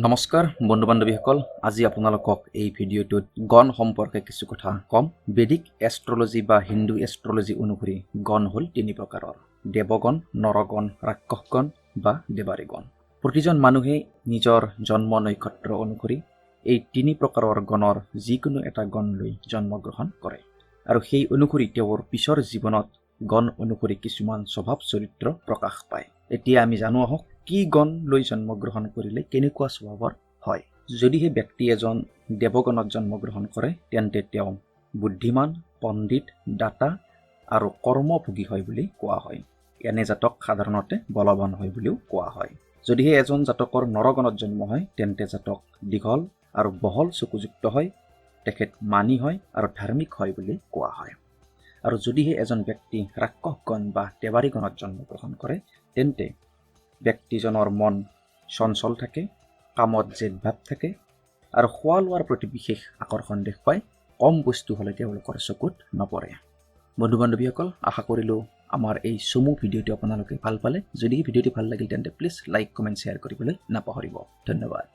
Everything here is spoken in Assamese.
নমস্কাৰ বন্ধু বান্ধৱীসকল, আজি আপোনালোকক এই ভিডিঅ'টোত গণ সম্পৰ্কে কিছু কথা ক'ম। বেদিক এষ্ট্ৰলজি বা হিন্দু এষ্ট্ৰলজি অনুসৰি গণ হ'ল তিনি প্ৰকাৰৰ: দেৱগণ, নৰগণ, ৰাক্ষসগণ বা দেৱাৰীগণ। প্ৰতিজন মানুহেই নিজৰ জন্ম নক্ষত্ৰ অনুসৰি এই তিনি প্ৰকাৰৰ গণৰ যিকোনো এটা গণ লৈ জন্মগ্ৰহণ কৰে আৰু সেই অনুসৰি তেওঁৰ পিছৰ জীৱনত গণ অনুসৰি কিছুমান স্বভাৱ চৰিত্ৰ প্ৰকাশ পায়। এতিয়া আমি জানো আহক কি গণ লৈ জন্মগ্ৰহণ কৰিলে কেনেকুৱা স্বভাৱৰ হয়। যদিহে ব্যক্তি এজন দেৱগণত জন্মগ্ৰহণ কৰে, তেন্তে তেওঁ বুদ্ধিমান, পণ্ডিত, দাতা আৰু কৰ্মভোগী হয় বুলি কোৱা হয়। এনে জাতক সাধাৰণতে বলৱান হয় বুলিও কোৱা হয়। যদিহে এজন জাতকৰ নৰগণত জন্ম হয়, তেন্তে জাতক দীঘল আৰু বহল চকুযুক্ত হয়, তেখেত মানী হয় আৰু ধাৰ্মিক হয় বুলি কোৱা হয়। আৰু যদিহে এজন ব্যক্তি ৰাক্ষসগণ বা দেৱাৰীগণত জন্মগ্ৰহণ কৰে, তেন্তে ব্যক্তিজনৰ মন চঞ্চল থাকে, কামত জেদ ভাৱ থাকে আৰু খোৱা লোৱাৰ প্ৰতি বিশেষ আকৰ্ষণ দেখুৱায়। কম বস্তু হ'লে তেওঁলোকৰ চকুত নপৰে। বন্ধু বান্ধৱীসকল, আশা কৰিলোঁ আমাৰ এই চমু ভিডিঅ'টো আপোনালোকে ভাল পালে। যদি ভিডিঅ'টো ভাল লাগিল, তেন্তে প্লিজ লাইক, কমেণ্ট, শ্বেয়াৰ কৰিবলৈ নাপাহৰিব। ধন্যবাদ।